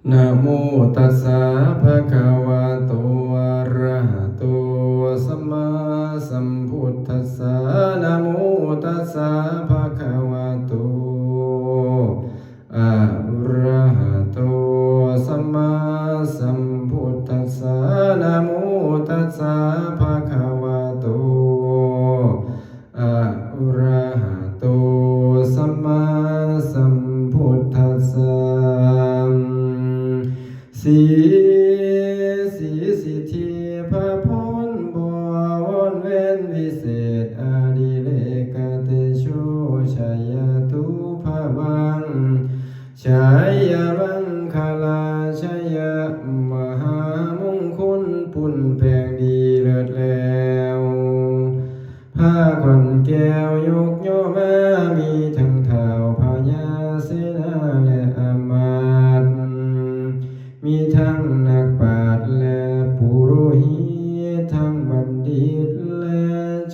ນະໂມຕັດສະ ພະຄະວະໂຕ ອະຣະຫະໂຕ ສຳມາສຳພຸດທັດສະ ນະໂມຕັດສະ ພະຄະວະໂຕ ອະຣະຫະໂຕ ສຳມາສຳພຸດທັດສະ ນະໂມຕັດສະ ພະຄະວະໂຕ ອະຣະຫະໂຕ ສຳມາສຳພຸດທັດສະ ສີ ສີສິດທິພະພົນ ບໍວອນແວນວິເສດ ອະດິເລກະເຕໂຊ ໄຊຍະຕູພະວັງ ໄຊຍະມັງຄະລາ ໄຊຍະມະຫາມຸງຄຸນ ປຸນແປງດີເລີດແລ້ວ ພາຂວັນແກ້ວຍົກຍໍມາ ມີທັງທ້າວພະຍາເສນາ ແລະອາມາດ ມີທັງນັກປາດ ແລະປຸໂຣຫິດ ທັງບັນດິດ ແລະ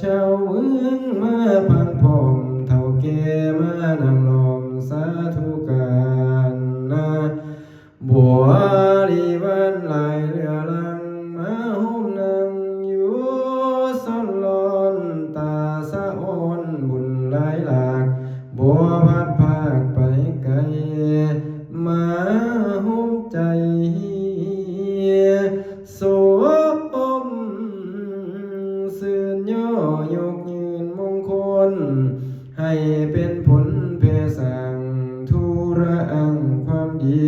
ຊາວເມືອງ ມາພັງພ້ອມເຖົ້າແກ່ ມານັ່ງລ້ອມສາທຸການນະ ບໍລິວານຫຼາຍເຫຼືອຫຼັງ ມາໂຮມນັ່ງຢູ່ສອນລອນ ຕາສະອອນບຸນຫຼາຍຫຼາກ ບໍ່ພັດພາກໄປໄກ ມາໂຮມໃຈ ສົມຊື່ນຍໍຍົກຍືນມົງຄົນ ໃຫ້ເປັນຜົນແຜ່ສ້າງທຸລະອັງຄວາມດີ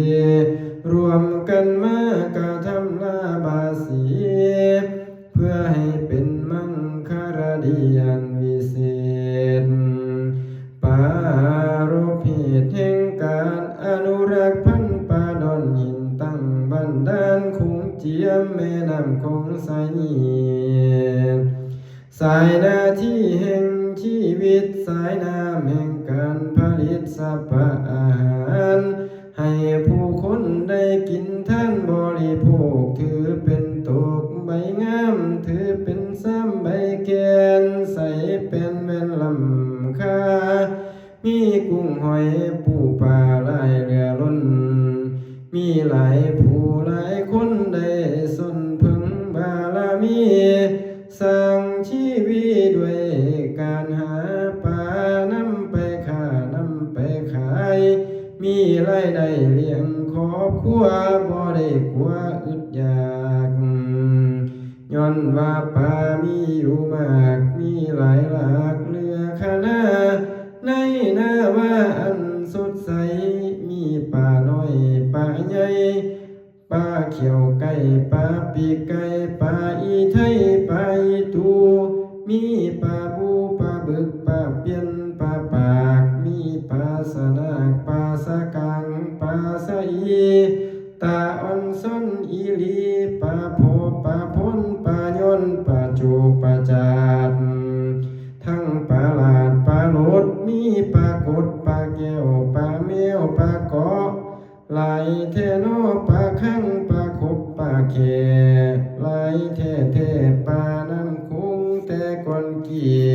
ລວມກັນມາກະທຳລາບາສີ ເພື່ອໃຫ້ເປັນມັງຄະລະດີອັນວິເສດ ປາລົບເຫດແຫ່ງການອະນຸລັກພັນປາດອນຫີນ ຕັ້ງບ້ານດ່ານໂຂງຈຽມ ແມ່ນ້ຳຂອງສາຍນີ້ ສາຍນາທີແຫ່ງຊີວິດ ສາຍນ້ຳແຫ່ງການຜະລິດສັບປະອາຫານ ໃຫ້ຜູ້ຄົນໄດ້ກິນທານບໍລິໂພກ ຖືເປັນໂຕກໃບງາມ ຖືເປັນຊາມໃບແກ່ນ ໃສ່ແປ້ນແວ່ນລ້ຳຄ່າ ມີກຸ້ງຫອຍປູປາຫຼາຍເຫຼືອລົ້ນ ມີຫຼາຍຜູ້ຫຼາຍຄົນໄດ້ສົນເພິ່ງບາລະມີ ສ້າງຊີວິດດ້ວຍການຫາປາ ນຳໄປຄ້າ ນຳໄປຂາຍ ມີລາຍໄດ້ລ້ຽງຄອບຄົວ ບໍ່ໄດ້ກົວອຶດຢາກ ຍ້ອນວ່າປາມີຢູ່ມາກ ມີຫຼາຍຫຼາກເຫຼືອຄະນາ ໃນນາວາອັນສົດໃສ ມີປານ້ອຍປາໃຫຍ່ ປາຂຽວໄກ່ ປາປີກໄກ່ ປາອີໄທ ປາອີຕູ ມີປາບູ ປາບຶກ ປາປ່ຽນ ປາປາກ ມີປາສະໜາກ ປາສະກາງ ປາສະອີ ຕາອ່ອນຊອນອີ່ຫຼີ ປາພໍ ປາພອນ ປາຍອນ ປາໂຈກ ປາຈາດ ທັງປາຫຼາດ ປາໂຫຼດ ມີປາກົດ ປາແກ້ວ ປາແມວ ປາເກາະ ຫຼາຍແທ້ນໍ ປາຄັງ ປາຂົບ ປາແຂ້ ຫຼາຍແທ້ໆ ປານ້ຳໂຂງແຕ່ກ່ອນກີ້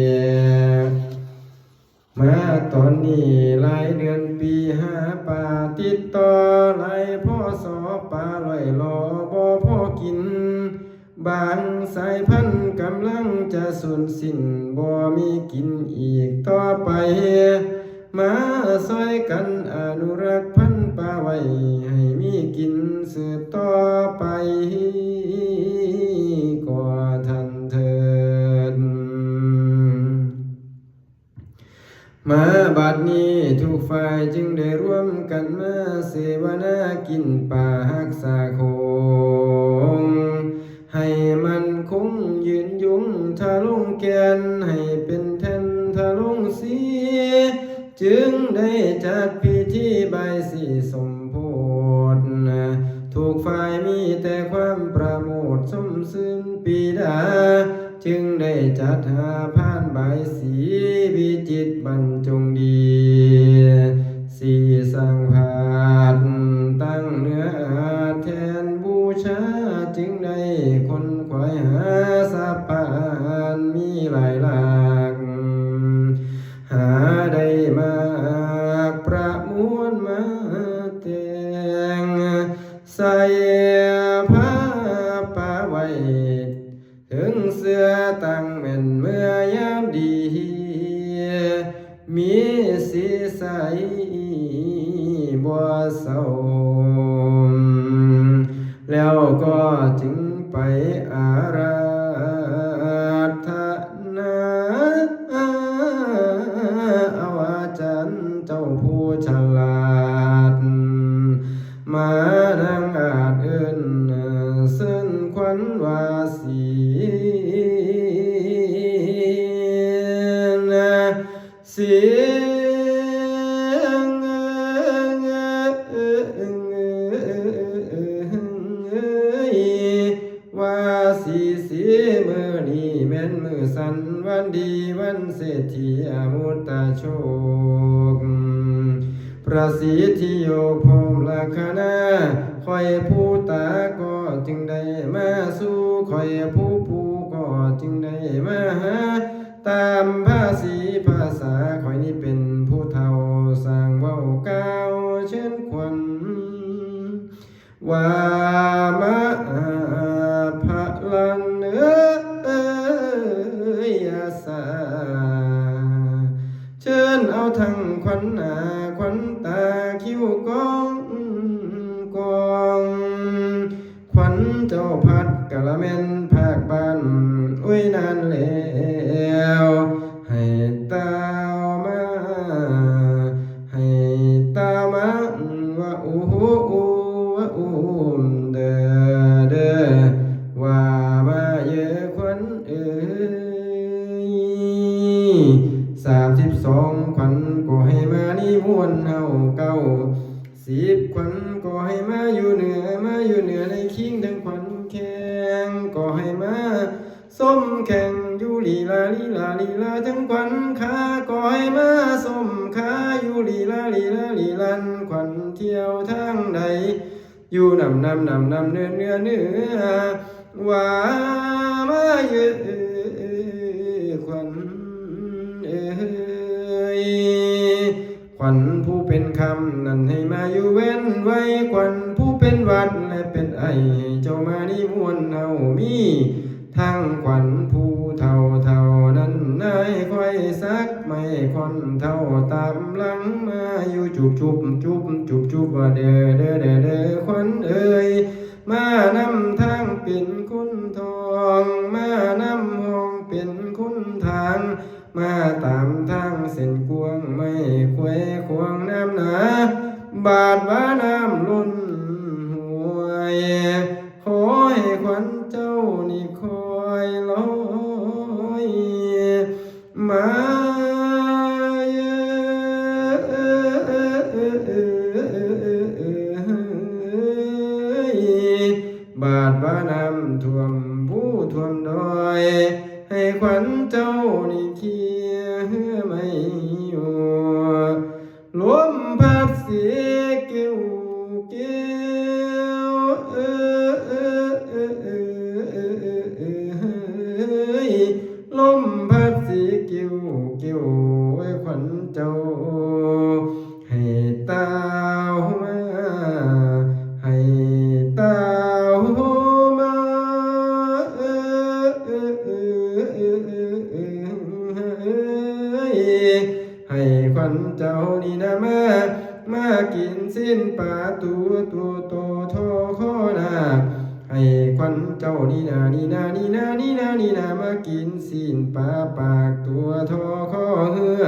ມາຕອນນີ້ຫຼາຍເດືອນປີຫາປາຕິດຕໍ່ ຫຼາຍ ພ.ສ. ປາລ່ອຍລໍບໍ່ພໍກິນ ບາງສາຍພັນກຳລັງຈະສູນສິ້ນ ບໍ່ມີກິນອີກຕໍ່ໄປ ມາຊ່ອຍກັນອະນຸລັກພັນປາໄວ້ ໃຫ້ມີກິນສືບຕໍ່ໄປ ກໍທັນເທີດ. ມາບັດນີ້ທຸກຝ່າຍຈຶ່ງໄດ້ລວມກັນມາເສວະນາກິນປາຮັກສາໂຂງ ໃຫ້ໝັ້ນຄົງຍືນຍົງທະລົງແກ່ນ ໃຫ້ເປັນແທ່ນທະລົງສີ ຈຶ່ງໄດ້ຈັດພິທີບາຍສີສົມໂພດ ທຸກຝ່າຍມີແຕ່ຄວາມປະໂມດຊົມຊື່ນປີດາ ຈຶ່ງໄດ້ຈັດຫາພານບາຍສີ ວິຈິດບັນຈົງດີ ສີສ້າງພາດ ຕັ້ງເນື້ອອາດແທນບູຊາ ຈຶ່ງໄດ້ຂົນຂວາຍຫາສັບພະອາຫານມີຫຼາຍຫຼາກ ຫາໄດ້ມາອາກປະມວນມາແຕ່ງ ໃສ່ຜ້າປະໄວ້ເທິງເສື້ອ ຕັ້ງແມ່ນເມື່ອຍາມດີ ມີສີໃສບໍ່ເຊົາ ແລ້ວກໍຈຶ່ງໄປອາລາທະນາ ເອົາອາຈານເຈົ້າຜູ້ສະຫຼາດ ມານັ່ງອາດເອີ້ນເຊີນຂວັນວ່າສີນ ສີນ ວ່າສີ ສີ ມື້ນີ້ແມ່ນມື້ສັນ ວັນດີວັນເສດຖີ ອະມຸດຕະໂຊກ ປະສິດທິໂຍກ ພ້ອມລັກຂະນາ ຂ້ອຍຜູ້ຕາກໍຈຶ່ງໄດ້ມາສູ່ ຂ້ອຍຜູ້ປູກໍຈຶ່ງໄດ້ມາຫາ ຕາມພາສີພາສາ ຂ້ອຍນີ້ເປັນຜູ້ເຖົ້າ ຊ່າງເວົ້າກ່າວເຊີນຂວັນ ວ່າມາພະລັນເອີຍ ອາສາ ເຊີນເອົາທັງຂວັນໜ້າຂວັນຕາ ຄິ້ວກອງກອງ ຂວັນເຈົ້າພັດກະລະແມ່ນພາກບ້ານ ໂອ້ຍ ນານແລ້ວ ໃຫ້ຕາວມາ ໃຫ້ຕາວມາ ວ່າອູ ອູ ອູ ອູ ເດີ ເດີ ວ່າມາເອີຍ ຂວັນເອີຍ ສາມສິບສອງ ຂວັນກໍໃຫ້ມານິມວນເຮົາ ເກົ້າ ສິບ ຂວັນກໍໃຫ້ມາຢູ່ເໜືອ ມາຢູ່ເໜືອໃນຄີງ ທັງຂວັນແຂ້ງກໍໃຫ້ມາຊົມແຂ້ງຢູ່ລີລາ ລີລາ ລີລາ ທັງຂວັນຂາກໍໃຫ້ມາຊົມຂາຢູ່ລີລາ ລີລາ ລີລາ ຂວັນທ່ຽວທາງໃດ ຢູ່ນຳ ນຳ ນຳ ນຳ ເໜືອ ເໜືອ ເໜືອ ວ່າມາເອີຍ ຂວັນເອີຍ ຂວັນຜູ້ເປັນຄຳນັ້ນໃຫ້ມາຢູ່ແວ່ນໄວ ຂວັນຜູ້ເປັນຫວັດ ແລະ ເປັນໄອ ໃຫ້ເຈົ້າມານິມວນເຮົາ ມີທັງຂວັນຜູ້ເຖົ້າເທົ່ານັ້ນ ນາຍຂ້ອຍສັກໄມ້ຂວັນເຖົ້າ ຕາມຫຼັງມາຢູ່ຈຸບ ຈຸບ ຈຸບ ຈຸບ ຈຸບ ວ່າເດີ ເດີ ເດີ ເດີ ຂວັນເອີຍ ມານຳທາງເປັນຄົນທອງ ມານຳຫ້ອງເປັນຄົນທາງ ມາຕາມທາງເສັ້ນກວ້າງ ໄມ້ແຄວຂວາງນ້ຳໜາ ບາດວ່ານ້ຳລົ້ນຫ້ວຍ ຂໍໃຫ້ຂວັນເຈົ້ານີ້ຄ່ອຍລອຍມາເອີຍ ບາດວ່ານ້ຳຖ້ວມພູຖ້ວມດອຍ ໃຫ້ຂວັນເຈົ້ານີ້ເຄຍໃໝ່ຢູ່ ລົມພັດເສເກວເກວ ເອີ ເອີ ເອີ ເອີ ເອີ ເອີ ລົມພັດເສເກວເກວ ເອີ ຂວັນເຈົ້າ ໃຫ້ຕາວມາ ໃຫ້ຕາວມາ ເອີ ເອີ ເອີ ເອີ ເອີ ເອີ ເອີ ໃຫ້ຂວັນເຈົ້ານີ້ນະມາ ມາກິນຊີ້ນປາ ຕົວ ຕົວ ໂຕ ທໍ ຄໍ ນາກ ໃຫ້ຂວັນເຈົ້ານີ້ນາ ນີ້ນາ ນີ້ນາ ນີ້ນາ ນີ້ນາ ມາກິນຊີ້ນປາ ປາກ ຕົວ ທໍ ຄໍ ເຮືອ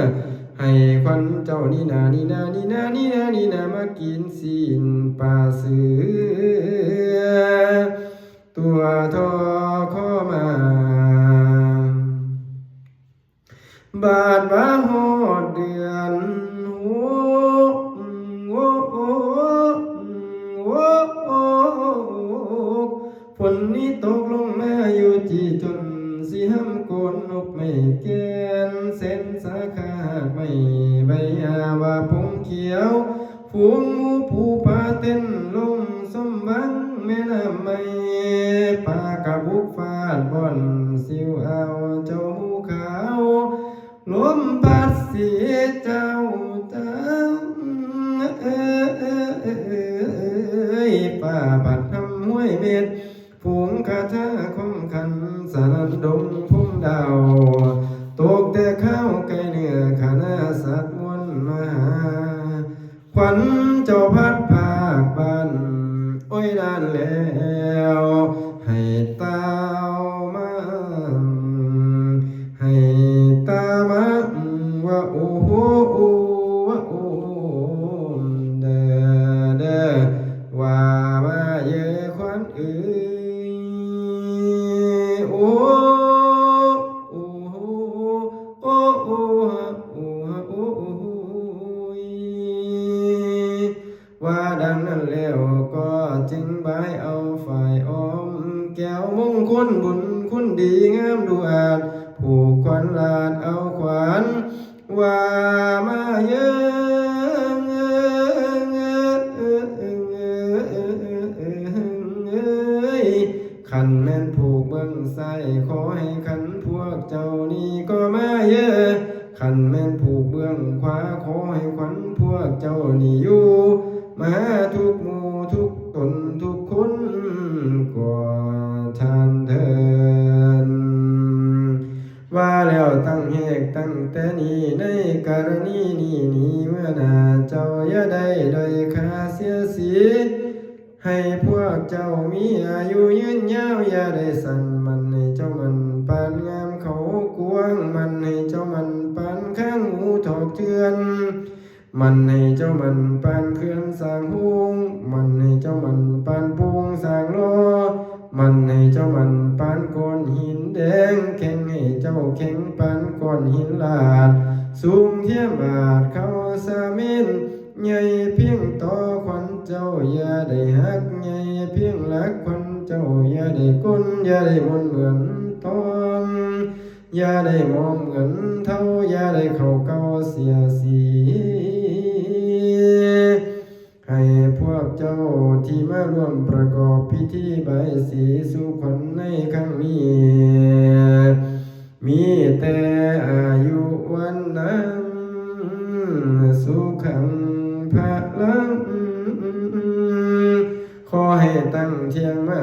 ໃຫ້ຂວັນເຈົ້ານີ້ນາ ນີ້ນາ ນີ້ນາ ນີ້ນາ ນີ້ນາ ມາກິນຊີ້ນປາ ເສືອ ຕົວ ທໍ ຄໍ ມາ ບາດວ່າຮອດເດືອນຫົກ ຫົກ ຫົກ ຝົນນີ້ຕົກລົງມາຢູ່ຈີ່ຈົນຊິຫ້ຳໂກນນົກໄມ້ແກ່ນ ແສນສາຂາຫາກໄມ້ໃບຫຍ້າວ່າຜົງຂຽວ ຝູງໝູປູປາເຕັ້ນລົງຊົມວັງແມ່ນ້ຳໃໝ່ ປາກະບຸກຟາດບ່ອນຊິວອາວເຈົ້າໝູຂາວ ລົມພັດເສເຈົ້າ ເຈົ້າ ເອີຍ ຟ້າ ພັດຮ່ຳຮວຍເມັດ ຝູງຄາຖາຂອງຂັນ ສະໜັ່ນດົງພົງດາວ ຕົກແຕ່ຄາວໄກເໜືອ ຄະນະສັດມວນມະຫາ ຂວັນເຈົ້າພັດພາກບ້ານ ໂອ້ຍນານແລ້ວ ໃຫ້ຕາວມາ ໃຫ້ຕາມາ ວ່າໂອ້ໂຫ ໂອ້ ວ່າໂອ້ ເດີ ເດີ ວ່າມາເຢີ ຂວັນເອີຍ ໂອ້ ໂອ້ ໂອ້ ໂອ້ ໂອ້ ໂອ້ ວ່າດັ່ງນັ້ນແລ້ວ ກໍຈຶ່ງບາຍເອົາຝ້າຍອ້ອມແກ້ວ ມົງຄຸນບຸນຄຸນດີງາມດູອາດ ຜູກຂວັນລາດເອົາຂວັນ ວ່າມາເຢີ ຄັນແມ່ນຜູກເບື້ອງຊ້າຍ ຂໍໃຫ້ຂັນພວກເຈົ້ານີ້ກໍມາເຢີ ຄັນແມ່ນຜູກເບື້ອງຂວາ ຂໍໃຫ້ຂວັນພວກເຈົ້ານີ້ຢູ່ມາທຸກໝູ່ທຸກຕົນທຸກຄົນກໍທ່ານເທີນ. ວ່າແລ້ວຕັ້ງແຮກຕັ້ງແຕ່ນີ້ ໃນກໍລະນີນີ້ນີ້ ເມື່ອໜ້າເຈົ້າຢ່າໄດ້ດ້ອຍຄ່າເສຍສີ ໃຫ້ພວກເຈົ້າມີອາຍຸຍືນຍາວ ຢ່າໄດ້ສັ້ນ ໝັ້ນໃຫ້ເຈົ້າໝັ້ນປານງາມເຂົາກວາງ ໝັ້ນໃຫ້ເຈົ້າໝັ້ນປານຄາງໝູຖອກເຖື່ອນ ໝັ້ນໃຫ້ເຈົ້າໝັ້ນປານເຂື່ອນສ້າງໂຮງ ໝັ້ນໃຫ້ເຈົ້າໝັ້ນປານໂປ່ງສ້າງຫຼໍ່ ໝັ້ນໃຫ້ເຈົ້າໝັ້ນປານກ້ອນຫີນແດງ ແຂງໃຫ້ເຈົ້າແຂງປານກ້ອນຫີນລາດ ສູງທຽມອາດເຂົາສາເມນ ໃຫຍ່ພຽງຕໍ່ຂວັນເຈົ້າຢ່າໄດ້ຫັກ ໃຫຍ່ພຽງຫຼັກຂວັນເຈົ້າຢ່າໄດ້ກົນ ຢ່າໄດ້ມົນເໝືອນທອງ ຢ່າໄດ້ໝອງເໝືອນເທົາ ຢ່າໄດ້ເຂົ້າເກົ່າເສຍສີ ໃຫ້ພວກເຈົ້າທີ່ມາຮ່ວມປະກອບພິທີບາຍສີສູ່ຂວັນໃນຄັ້ງນີ້ ມີແຕ່ອາຍຸວັນນະສຸຂັງພະລັງ ຂໍໃຫ້ຕັ້ງທ່ຽງມາ